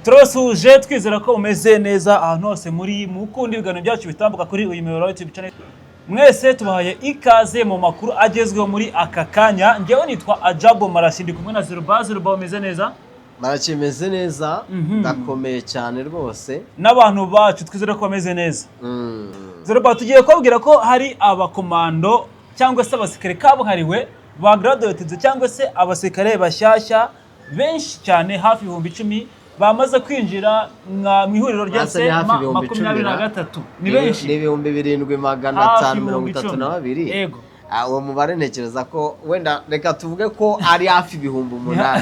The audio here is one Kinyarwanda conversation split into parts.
Turabasuhuje, twizera ko mumeze neza ahantu hose muri mukunda ibiganiro byacu bitambuka kuri uyu muyoboro wa YouTube channel. Mwese tubahaye ikaze mu makuru agezweho muri aka kanya. Njyewe nitwa Ajabo Marashi, ndi kumwe na Zeruba. Zeruba, umeze neza? Barakimeze neza, ndakomeye cyane rwose. N'abantu bacu twizere ko bameze neza. Zeruba, tugiye kubabwira ko hari abakomando cyangwa se abasirikare kabuhariwe ba graduated, cyangwa se abasirikare bashyashya benshi cyane, hafi 10,000 bamaze kwinjira mu ihuriro rya Hasi ni hafi sema ibihumbi makumyabiri icumi na gatatu. Ni benshi. Ni ibihumbi birindwi magana Hafi atanu mirongo ibihumbi itatu icumi. na babiri. Yego. Ah, uwo mubare ntekereza ko wenda reka tuvuge ko ari hafi 8000.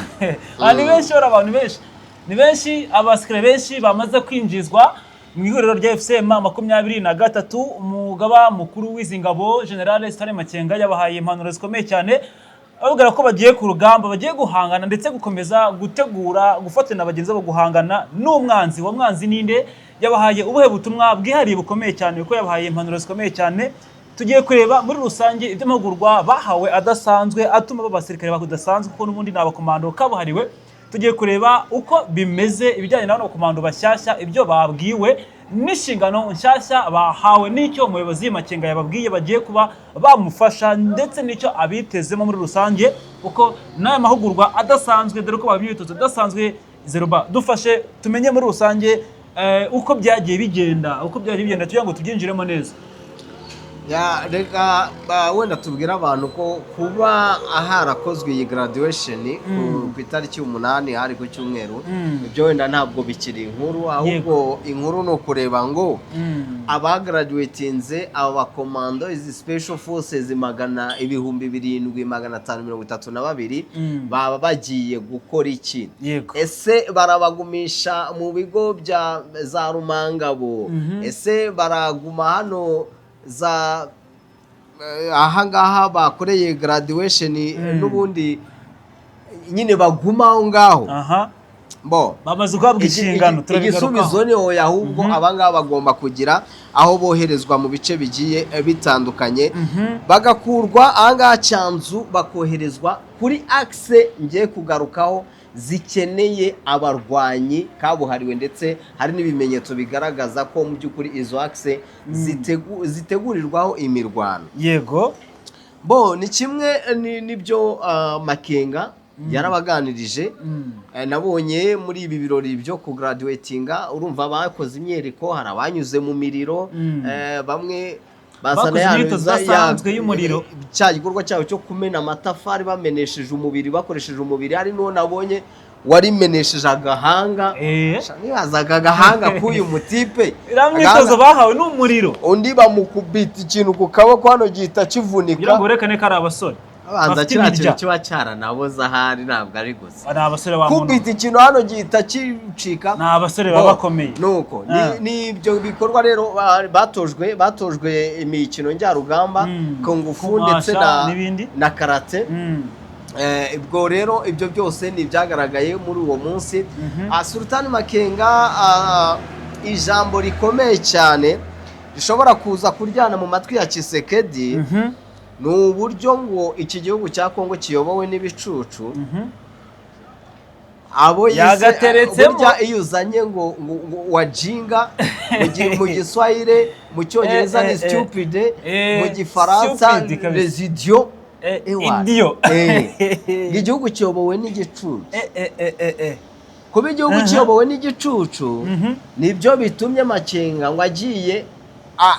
Ah, ni benshi, bari abantu benshi, ni benshi, abasirikare benshi bamaze kwinjizwa mu ihuriro rya AFC M23. Umugaba mukuru w'izi ngabo, General Sultani Makenga, yabahaye impanuro zikomeye cyane, ababwira ko bagiye ku rugamba, bagiye guhangana ndetse gukomeza gutegura gufatanya na bagenzi babo guhangana n'umwanzi. Uwo mwanzi ninde? Yabahaye ubuhe butumwa bwihariye bukomeye cyane? Kuko yabahaye impanuro zikomeye cyane. Tugiye kureba muri rusange iby'amahugurwa bahawe adasanzwe atuma baba abasirikare badasanzwe, kuko n'ubundi ni abakomando kabuhariwe. Tugiye kureba uko bimeze ibijyanye n'abano bakomando bashyashya, ibyo babwiwe n'inshingano nshyashya bahawe, n'icyo umuyobozi Makenga yababwiye bagiye kuba bamufasha, ndetse n'icyo abitezemo muri rusange, kuko n'aya mahugurwa adasanzwe, dore ko bahawe imyitozo idasanzwe. Zeruba, dufashe tumenye muri rusange uko byagiye bigenda, uko byagiye bigenda, kugira ngo tubyinjiremo neza. Ya, reka wenda tubwire abantu ko kuba harakozwe iyi graduation ku itariki 8, hari ku cyumweru, ibyo wenda ntabwo bikiri inkuru, ahubwo inkuru ni ukureba ngo abagraduatinze, aba bakomando, izi special forces magana 7532, baba bagiye gukora iki? Ese barabagumisha mu bigo bya za Rumangabo? Ese baraguma hano za ahangaha bakoreye graduation n'ubundi nyine baguma aho ngaho? Bo Bamaze guhabwa inshingano. Igisubizo Turabigarukaho. ni oya, ahubwo abangaba bagomba kugira aho boherezwa mu bice bigiye bitandukanye, bagakurwa ahangaha Cyanzu, bakoherezwa kuri axe ngiye kugarukaho zikeneye abarwanyi kabuhariwe, ndetse hari n'ibimenyetso bigaragaza ko mu by'ukuri izo axe zitegurirwaho imirwano. Bo ni kimwe n'ibyo Makenga yarabaganirije. Nabonye muri ibi birori byo kugraduatinga, urumva bakoze imyereko, hari abanyuze mu miriro, bamwe bazana Bakoze imyitozo idasanzwe y'umuriro. Cya gikorwa cyabo cyo kumena amatafari bamenesheje umubiri, bakoresheje umubiri. Hari n'uwo nabonye warimenesheje agahanga. Sha, nibazaga agahanga k'uyu mutipe. Iriya myitozo bahawe ni umuriro. Undi bamukubita ikintu ku kaboko hano gihita kivunika. Kugira ngo berekane ko ari abasore Abanza bafite kiriya imirya. kintu kiba cyaranaboze ahari, ntabwo ari gusa Ni abasore ba muntu. Kubita ikintu hano gihita gicika. Ni abasore baba bakomeye. Nuko ni ibyo bikorwa rero batojwe imikino njyarugamba, kung fu Kumasha ndetse na n'ibindi. na karate. Ubwo rero ibyo byose ni ibyagaragaye muri uwo munsi. Sultani Makenga, ijambo rikomeye cyane rishobora kuza kuryana mu matwi ya Tshisekedi ni uburyo ngo iki gihugu cya Kongo kiyobowe n'ibicucu. Abo yise Yagateretsemo. Burya iyo uzanye ngo wajinga mu Giswahili, mu Cyongereza ni stupid, mu Gifaransa stupid kabisa. les idiots. Ewa. Idiot. Igihugu kiyobowe n'igicucu. Kuba igihugu kiyobowe n'igicucu, nibyo bitumye Makenga ngo agiye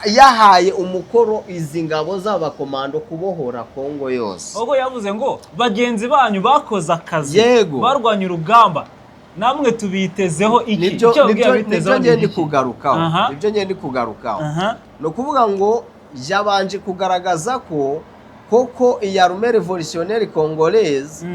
yahaye umukoro izi ngabo z'abakomando kubohora Kongo yose. Ubwo yavuze ngo bagenzi banyu bakoze akazi, barwanya urugamba, namwe tubitezeho iki? Nibyo. Icyo babwiye Nibyo. abitezeho Nibyo ni ngiye ndi iki? kugarukaho. Nibyo ngiye ndi kugarukaho. Ni ukuvuga ngo yabanje kugaragaza ko koko iyi armée révolutionnaire congolaise,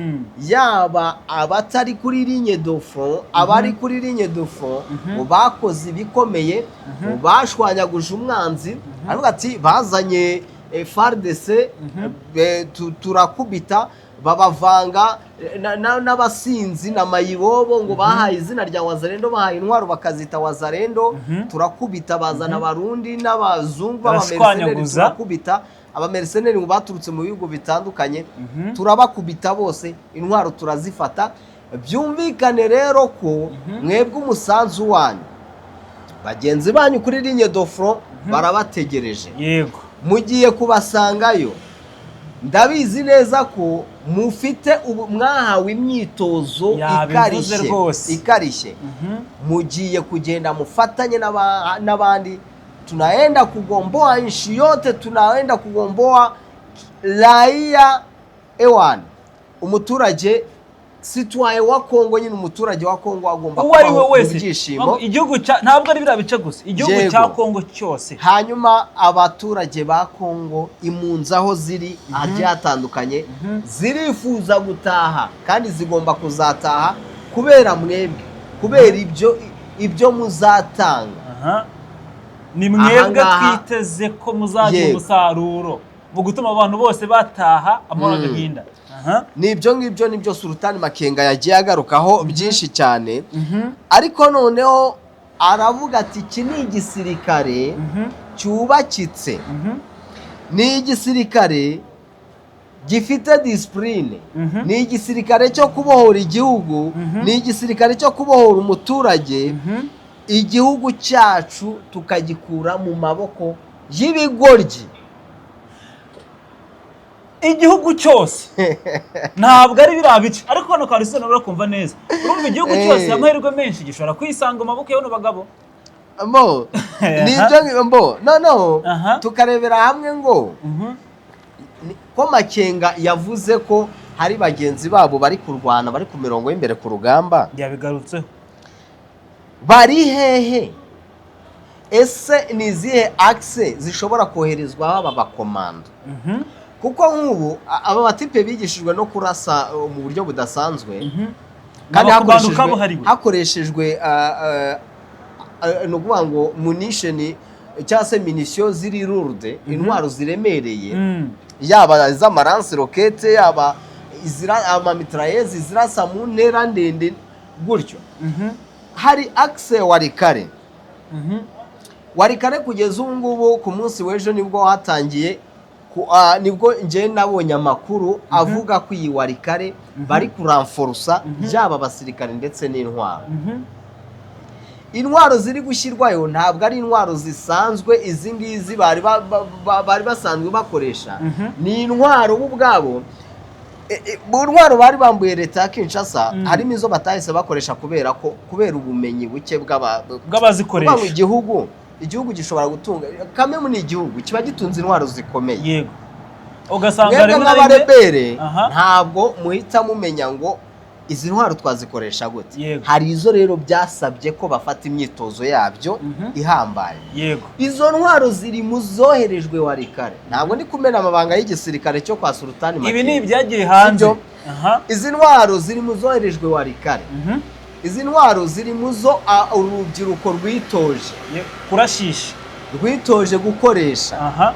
yaba abatari kuri ligne de front, abari kuri ligne de front, ngo bakoze ibikomeye, ngo bashwanyaguje umwanzi. Aravuga ati bazanye FARDC, turakubita, babavanga n'abasinzi na mayibobo, ngo bahaye izina rya Wazalendo, bahaye intwaro bakazita Wazalendo. Turakubita, bazana Abarundi n'abazungu b'abamerceneri, Barashwanyaguza. turakubita abamerceneri ngo baturutse mu bihugu bitandukanye, turabakubita bose, intwaro turazifata. Byumvikane rero ko mwebwe umusanzu wanyu, bagenzi banyu kuri ligne de front barabategereje. Mugiye kubasangayo. Ndabizi neza ko mufite ubu mwahawe imyitozo Yabivuze ikarishye rwose. ikarishye. Mugiye kugenda mufatanye n'abandi, tunaenda kugomboa nchi yote, tunaenda kugomboa raia, ewan umuturage, citoyen wa Kongo nyine, umuturage wa Kongo agomba Uwo ari we kubaho mu wese. byishimo. Igihugu cya, ntabwo ari biriya bice gusa, igihugu cya Kongo cyose. Hanyuma abaturage ba Kongo, impunzi aho ziri hagiye hatandukanye, zirifuza gutaha kandi zigomba kuzataha kubera mwebwe, kubera ibyo muzatanga. Aha. Ni mwebwe twiteze ko muzagira umusaruro mu gutuma abantu bose bataha amahoro, agahinda. Aha. Ni ibyo ngibyo, nibyo Sultani Makenga yagiye agarukaho byinshi cyane. Ariko noneho aravuga ati iki ni igisirikare cyubakitse, ni igisirikare gifite discipline, ni igisirikare cyo kubohora igihugu, ni igisirikare cyo kubohora umuturage, igihugu cyacu tukagikura mu maboko y'ibigoryi. Igihugu cyose, ntabwo ari biriya bice. Ariko hano kwari urakumva neza, urumva igihugu cyose, amahirwe menshi gishobora kwisanga mu maboko y'bano bagabo. Mbo ni ibyo, mbo noneho tukarebera hamwe ngo ko Makenga yavuze ko hari bagenzi babo bari kurwana, bari ku mirongo y'imbere ku rugamba. Yabigarutseho. Bari hehe? Ese ni izihe axe zishobora koherezwaho aba bakomando? Kuko nk'ubu aba batipe bigishijwe no kurasa mu buryo budasanzwe kandi Abakomando kabuhariwe. hakoreshejwe ni ukuvuga ngo munition cyangwa se munitions ziri lourdes, intwaro ziremereye, yaba iz'ama lance-roquettes, yaba ama mitrailleuses zirasa mu ntera ndende gutyo. Hari axe Walikale. Walikale kugeza ubu ngubu, ku munsi w'ejo nibwo hatangiye nibwo njye nabonye amakuru avuga ko iyi Walikale bari kuramforusa yaba abasirikare ndetse n'intwaro. Intwaro ziri gushyirwayo ntabwo ari intwaro zisanzwe izi ngizi bari basanzwe bakoresha. Ni intwaro bo ubwabo, mu ntwaro bari bambuye leta ya Kinshasa, harimo izo batahise bakoresha kubera ko, kubera ubumenyi buke kuba mu bw'abazikoresha. Igihugu gishobora gutunga kamwe, ni igihugu kiba gitunze intwaro zikomeye. Yego, ugasanga Mwebwe rimwe na rimwe nk'abarebere ntabwo muhita mumenya ngo izi ntwaro twazikoresha gute. Hari izo rero byasabye ko bafata imyitozo yabyo ihambaye. Izo ntwaro ziri mu zoherejwe Walikale. Ntabwo ndi kumena amabanga y'igisirikare cyo kwa Sultani Ibi ni Makenga. ibyagiye hanze. Sibyo? Izi ntwaro ziri mu zoherejwe Walikale. Izi ntwaro ziri mu zo urubyiruko rwitoje Kurashisha. rwitoje gukoresha.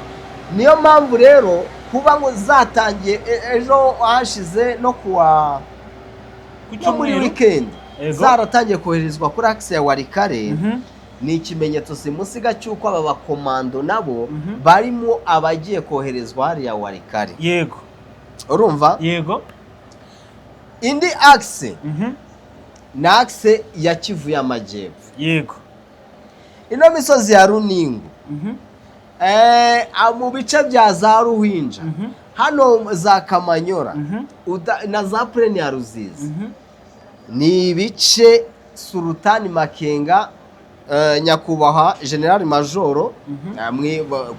Niyo mpamvu rero kuba ngo zatangiye ejo hashize no kuwa Ku no muri cyumweru. weekend zaratangiye koherezwa kuri axe ya Walikale, ni ikimenyetso simusiga cy'uko aba bakomando nabo barimo abagiye koherezwa hariya Walikale. Urumva? Yego. Indi axe ni axe ya Kivu y'Amajyepfo. Ino misozi ya Runingu, mu bice bya za Ruhinja, hano za Kamanyora, na za plaine ya Ruzizi, ni ibice Sultani Makenga, nyakubahwa General Majoro,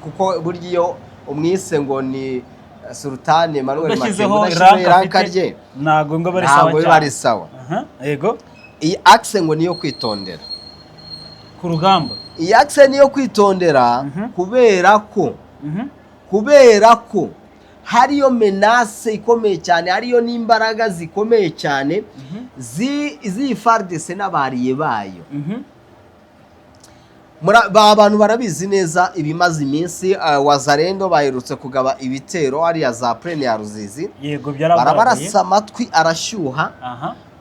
kuko burya iyo umwise ngo ni Sultani Emmanuel Makenga Udashyizeho udashyizeho iranka iranka afite, rye, ntabwo ngo aba ari sawa ntabwo biba ari cyane. sawa. Aha, yego. Iyi axe ngo niyo kwitondera. Ku rugamba. Iyi axe niyo kwitondera kubera ko kubera ko hariyo menace ikomeye cyane, hariyo n'imbaraga zikomeye cyane z'iyi FARDC n'abariye bayo. Ba bantu barabizi neza ibimaze iminsi. Wazalendo baherutse kugaba ibitero hariya za plaine ya Ruzizi. Yego, byaragaragaye. Barabarasa amatwi arashyuha,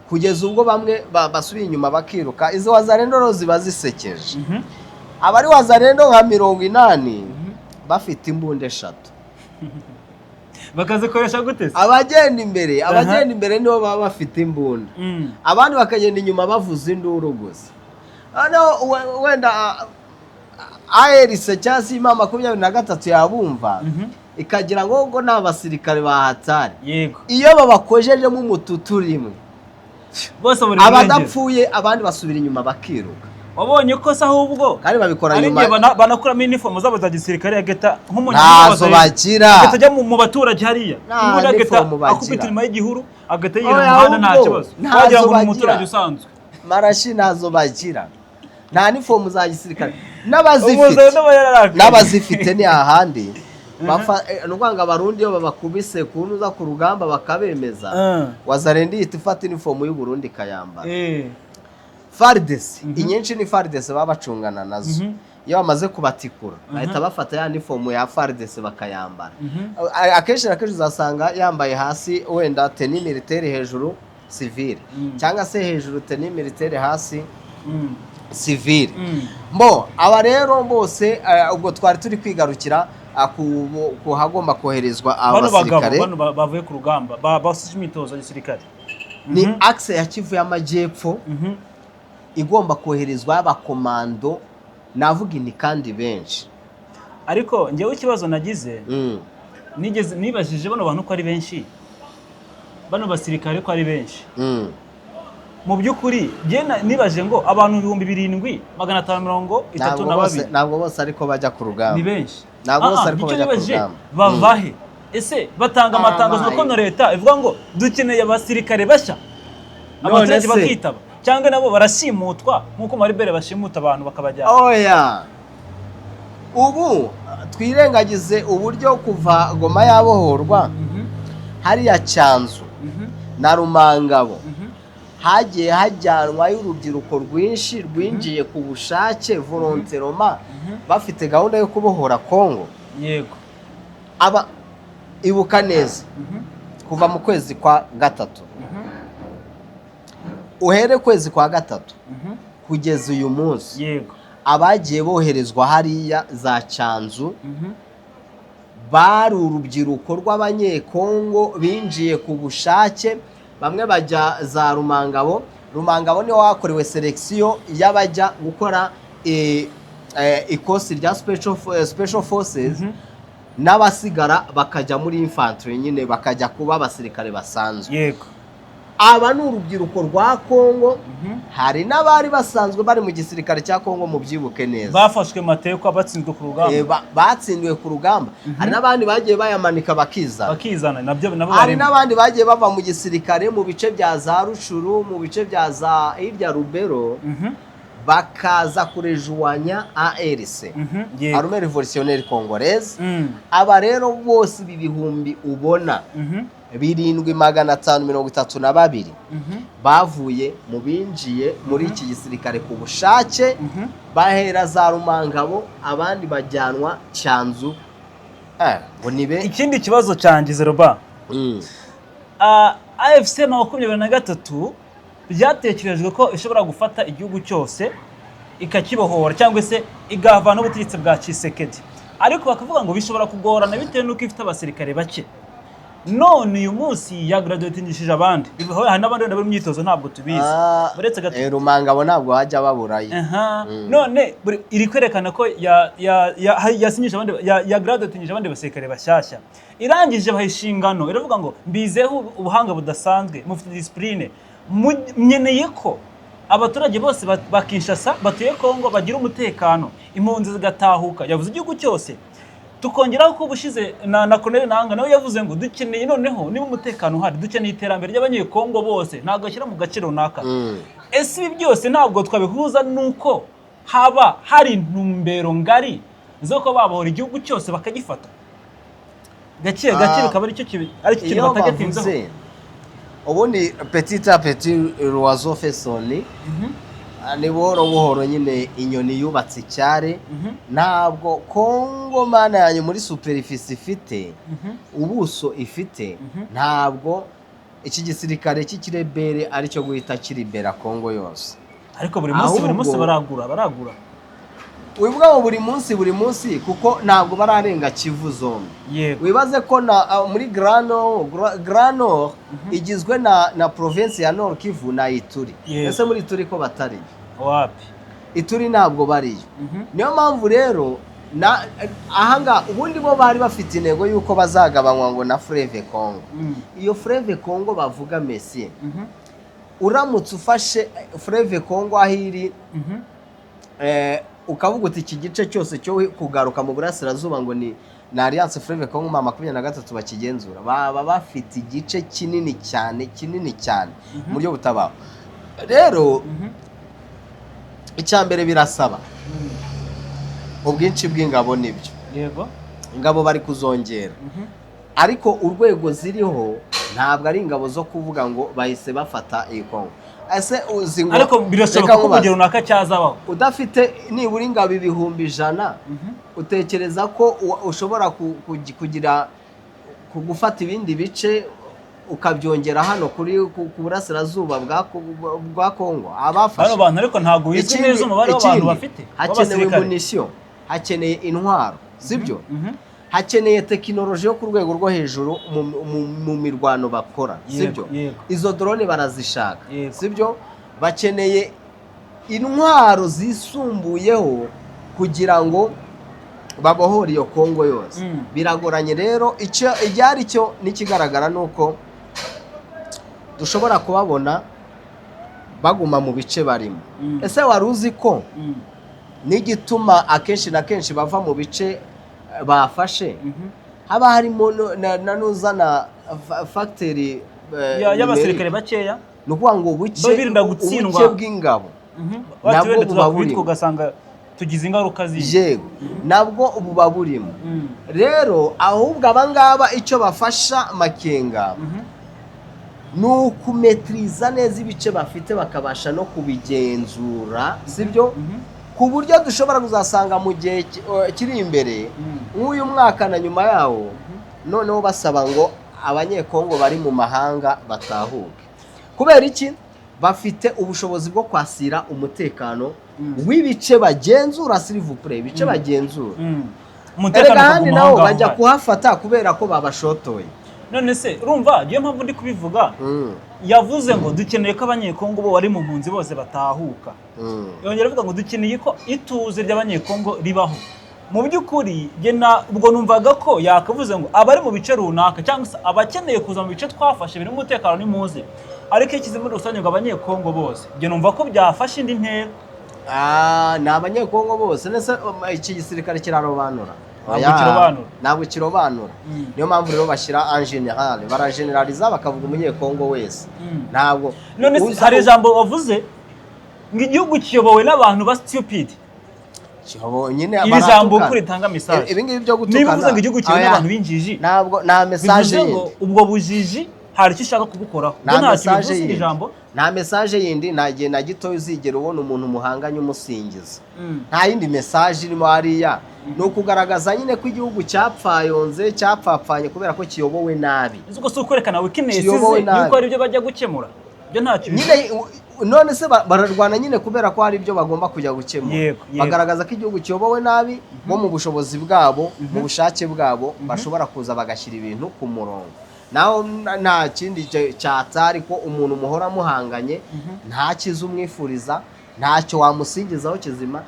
kugeza ubwo bamwe basubiye inyuma bakiruka. Izo Wazalendo rero ziba zisekeje. Abari Wazalendo nka 80 bafite imbunda eshatu. Bakazikoresha gute se? Abagenda imbere nibo baba bafite imbunda, abandi bakagenda inyuma bavuza induru gusa. Noneho wenda ARC cyangwa se M23 yabumva, ikagira ngo ni abasirikare ba hatari. Iyo babakojejemo umututu rimwe, bose buri murengero. Abadapfuye, abandi basubira inyuma bakiruka. Wabonye ko se ahubwo Kandi babikora ari nyuma. igihe banakuramo inifomu zabo za gisirikare, agahita nk'umuntu Ntazo bagira. agahita ajya mu baturage hariya, Nta imbunda agahita nifomu bagira. akubita inyuma y'igihuru, agahita yira Oya, mu muhanda nta ahubwo kibazo, ntazo wagira ngo ni bagira. umuturage usanzwe. Marashi ntazo bagira, nta nifomu za gisirikare n'abazifite. Umuzungu aba yararakaye. N'abazifite ni ahandi ni ukuvuga ngo Abarundi iyo babakubise kunuza ku rugamba bakabemeza, Wazalendo ihita ifata inifomu y'Uburundi ikayambara. FARDC inyinshi ni FARDC baba bacungana nazo. Iyo bamaze kubatikura, bahita bafata ya nifomu ya FARDC bakayambara. Akenshi na kenshi uzasanga yambaye hasi wenda tenue militaire, hejuru civile, cyangwa se hejuru tenue militaire, hasi civile. Mbo aba rero bose, ubwo twari turi kwigarukira ku hagomba koherezwa Bano bagabo abasirikare. bano bavuye ku rugamba, basoje imyitozo ya gisirikare. Ni axe ya Kivu y'Amajyepfo igomba koherezwa abakomando, navuga ini kandi benshi. Ariko njyewe ikibazo nagize, nigeze nibajije bano bantu ko ari benshi, bano basirikare ko ari benshi, mu by'ukuri njye nibaje ngo abantu 7532 Ntabwo bose, ntabwo bose ariko bajya ku rugamba. Ni benshi. Ntabwo bose Ah, ah, ariko icyo bajya ku nibaje, rugamba. bava he? Ese batanga amatangazo Ah, ko na leta ivuga ngo dukeneye abasirikare bashya, None abaturage se? bakitaba, cyangwa nabo barashimutwa nk'uko maribere bashimuta abantu bakabajyana? Oya, ubu twirengagize uburyo kuva Goma yabohorwa, hariya Cyanzu na Rumangabo hagiye hajyanwayo urubyiruko rwinshi rwinjiye ku bushake, volontairement, bafite gahunda yo kubohora Kongo. Aba ibuka neza, kuva mu kwezi kwa gatatu, uhere kwezi kwa gatatu kugeza uyu munsi, abagiye boherezwa hariya za Cyanzu bari urubyiruko rw'Abanyekongo binjiye ku bushake. Bamwe bajya za Rumangabo. Rumangabo niho hakorewe sélection y'abajya gukora ikosi rya special forces, n'abasigara bakajya muri infantry nyine, bakajya kuba abasirikare basanzwe. Aba ni urubyiruko rwa Kongo. Hari n'abari basanzwe bari mu gisirikare cya Kongo, mu byibuke neza. Bafashwe matekwa, batsinzwe ku rugamba. Batsindiwe ku rugamba. Hari n'abandi bagiye bayamanika bakizana. Bakizana nabyo nabo Hari barimo. n'abandi bagiye bava mu gisirikare mu bice bya za Rutshuru, mu bice bya za hirya Lubero, bakaza kurejoignea ARC, Armée Révolutionnaire Congolaise. Aba rero bose, ibi bihumbi ubona 7532, bavuye mu binjiye muri iki gisirikare ku bushake, bahera za Rumangabo, abandi bajyanwa Cyanzu, ngo nibe. Ikindi kibazo cyangize roba, AFC 23 byatekerejwe ko ishobora gufata igihugu cyose ikakibohora, cyangwa se igavana ubutegetsi bwa Tshisekedi, ariko bakavuga ngo bishobora kugorana bitewe n'uko ifite abasirikare bake. None uyu munsi yagraduatingishije abandi. Hari n'abandi wenda bari mu myitozo, ntabwo tubizi. Uretse gato. Rumangabo ntabwo hajya baburayo. Aha. None iri kwerekana ko yasinyije abandi, yagraduatingije abandi basirikare bashyashya. Irangije baha inshingano, iravuga ngo mbizeho ubuhanga budasanzwe, mufite discipline, nkeneye ko abaturage bose ba Kinshasa batuye Kongo bagira umutekano, impunzi zigatahuka. Yavuze igihugu cyose. Tukongeraho ko ubushize na Colonel Nanga nawe yavuze ngo dukeneye noneho, niba umutekano uhari, dukeneye iterambere ry'Abanyekongo bose, ntabwo ashyira mu gace runaka. Ese ibi byose ntabwo twabihuza n'uko haba hari intumbero ngari zo kuba babohora igihugu cyose, bakagifata gake gake, bikaba aricyo kintu Iyo batagatinzeho? bavuze ubundi petit à petit l'oiseau fait son nid, ni buhoro buhoro nyine inyoni yubatse icyari. Ntabwo Kongo, mana yanyu, muri superficie ifite, ubuso ifite, ntabwo iki gisirikare cy'ikirebere aricyo guhita kiribera Kongo yose. Ariko buri munsi Ahubwo baragura. Wivuga ngo buri munsi, buri munsi, kuko ntabwo bararenga Kivu zombi. Wibaze ko na muri Grand Nord igizwe na province ya Nord Kivu na Ituri. Ese muri Ituri ko batariyo? Wapi. Ituri ntabwo bariyo. Niyo mpamvu rero na ahanga ubundi bo bari bafite intego y'uko bazagabanywa ngo na Fleuve Congo. Iyo Fleuve Congo bavuga, Messi, uramutse ufashe Fleuve Congo aho iri, ukavuga uti iki gice cyose cyo kugaruka mu burasirazuba ngo ni Alliance Fleuve Congo M23 bakigenzura, baba bafite igice kinini cyane, kinini cyane mu buryo butabaho. Rero icya mbere birasaba ubwinshi bw'ingabo, nibyo. Ingabo bari kuzongera, ariko urwego ziriho ntabwo ari ingabo zo kuvuga ngo bahise bafata iyi Kongo. Ese uzi ngo Ariko birashoboka Reka ko mu nkubaze. gihe runaka cyazabaho. Udafite nibura ingabo 100,000, utekereza ko ushobora kugira gufata ibindi bice ukabyongera hano kuri ku burasirazuba bwa Kongo abafashe? Bano bantu ariko ntabwo bizwi neza umubare w'abantu Ikindi, bafite hakenewe w'abasirikare. munition, hakeneye intwaro, sibyo? Mhm. Hakeneye tekinoloji yo ku rwego rwo hejuru mu mirwano bakora, sibyo? Yego. Izo drone barazishaka, Yego. sibyo? Bakeneye intwaro zisumbuyeho kugira ngo babohore iyo Kongo yose. Biragoranye rero. Icyo icyari cyo n'ikigaragara ni uko dushobora kubabona baguma mu bice barimo. Ese wari uzi ko n'igituma akenshi na kenshi bava mu bice bafashe, haba harimo na n'uzana facteur y'abasirikare bakeya? Ni ukuvuga ngo ubuke Birinda gutsindwa. ubuke bw'ingabo Bati nabwo wenda buba tuzakubitwa burimo. ugasanga tugize ingaruka zindi. Yego, nabwo buba burimo. Rero ahubwo abangaba icyo bafasha Makenga ni ukumetiriza neza ibice bafite, bakabasha no kubigenzura, sibyo? Ku buryo dushobora kuzasanga mu gihe kiri imbere, nk'uyu mwaka na nyuma yawo, noneho basaba ngo Abanyekongo bari mu mahanga batahuke. Kubera iki? Bafite ubushobozi bwo kwasira umutekano w'ibice bagenzura, s'il vous plaît, ibice bagenzura. Umutekano Erega ahandi ukaguma aho naho ngaho bajya uhari. kuhafata kubera ko babashotoye. None se urumva niyo mpamvu ndi kubivuga? Yavuze ngo dukeneye ko Abanyekongo bo bari mu mpunzi bose batahuka. Yongera avuga ngo dukeneye ko ituze ry'Abanyekongo ribaho. Mu by'ukuri jye na ubwo numvaga ko yakavuze ngo abari mu bice runaka cyangwa se abakeneye kuza mu bice twafashe birimo umutekano nimuze, ariko iyo ikize muri rusange ngo Abanyekongo bose, jye numva ko byafashe indi ntera. Ah, ni Abanyekongo bose. Nese iki gisirikare kirarobanura? Ntabwo Oya, kirobanura. ntabwo kirobanura. Niyo mpamvu rero bashyira en général, barageneraliza bakavuga Umunyekongo wese. Ntabwo None se hari ijambo wavuze ngo igihugu kiyobowe n'abantu ba stupid. Nyine Iri jambo baratukana. uko ritanga message? Ibi ngibi byo Niba gutukana, uvuze ngo igihugu kiyobowe oya, n'abantu b'injiji, ntabwo nta message bivuze ngo yindi. ubwo bujiji hari icyo ushaka kubukoraho. Nta Byo ntacyo message bivuze iri yindi. jambo. Nta message yindi. Nta gihe na gito uzigera ubona umuntu muhanganye umusingiza. Nta yindi message irimo hariya, ni ukugaragaza nyine ko igihugu cyapfayonze, cyapfapfanye kubera ko kiyobowe nabi. Uzi ko si ukwerekana weakness Kiyobowe ze nabi. yuko hari ibyo bajya gukemura? Byo ntacyo bivuze. Nyine none se bararwana nyine kubera ko hari ibyo bagomba kujya gukemura. Yego, yego. Bagaragaza ko igihugu kiyobowe nabi, bo mu bushobozi bwabo, mu bushake bwabo, bashobora kuza bagashyira ibintu ku murongo. Naho nta kindi cyatari ko umuntu muhora muhanganye, nta cyiza umwifuriza, ntacyo wamusingizaho kizima.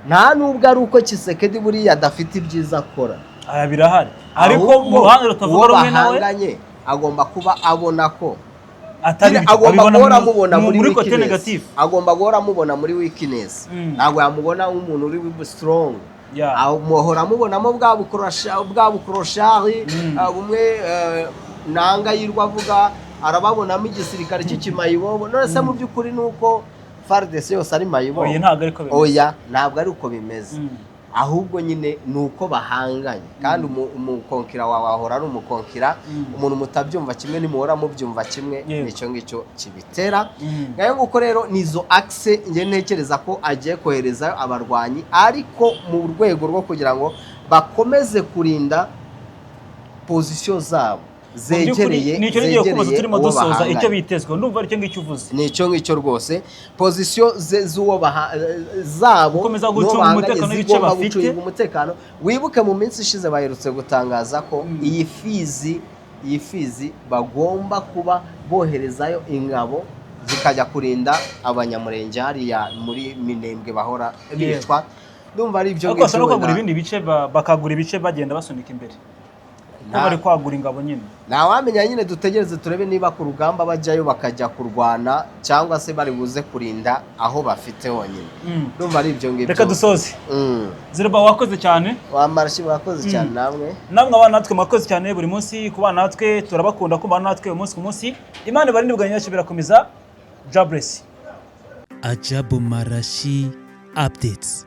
Nta nubwo ari uko Tshisekedi buriya adafite ibyiza akora. Aya birahari, ariko mu Ahubwo ruhande rutavuga uwo rumwe nawe bahanganye agomba kuba abona ko atari nyine byo, agomba abibona guhora amubona muri muri côté weakness. négatif. Agomba guhora amubona muri weakness. Ntabwo yamubona nk'umuntu uri strong. Amuhora amubonamo bwa bukoroshari bumwe nanga yirwa avuga, arababonamo igisirikare cy'ikimayibobo. None se mu by'ukuri ni uko FARDC yose ari mayibobo? Oya, ntabwo ariko bimeze. Oya, ntabwo ari uko bimeze. Ahubwo nyine ni uko bahanganye, kandi umukonkira wawe ahora ari umukonkira. Umuntu mutabyumva kimwe, nimuhora mubyumva kimwe, nicyo ngicyo kibitera. Ngayo nguko rero ni izo axe njye ntekereza ko agiye koherezayo abarwanyi, ariko mu rwego rwo kugira ngo bakomeze kurinda position zabo. Mu by'ukuri, zegereye nicyo ngiye kubaza zegereye turimo uwo dusoza icyo bahanganye. bitezwe, ndumva aricyo ngicyo uvuze. Ni icyo ngicyo rwose, position z'uwo zabo Gukomeza n'uwo gucunga bahanganye umutekano w'ibice zigomba bafite. gucunga umutekano. Wibuke mu minsi ishize baherutse gutangaza ko iyi Fizi bagomba kuba boherezayo ingabo zikajya kurinda Abanyamurenge hariya muri Minembwe bahora bicwa. Ndumva ari ibyo Ariko bashobora no ngibyo kwagura wenda. ibindi bice, bakagura ibice bagenda basunika imbere, kuko bari kwagura ingabo nyine. Ntawamenya nyine, dutegereze turebe niba ku rugamba bajyayo bakajya kurwana cyangwa se bari buze kurinda aho bafite honyine. Ndumva ari ibyo ngibyo. Reka dusoze. Zirba, wakoze cyane. Wamarashi, mwakoze cyane namwe. Namwe abana natwe, mwakoze cyane buri munsi kubana natwe. Turabakunda kubana natwe umunsi ku munsi. Imana ibarinde bwa nyacyo birakomeza. Jobless. Ajabu Marashi Updates.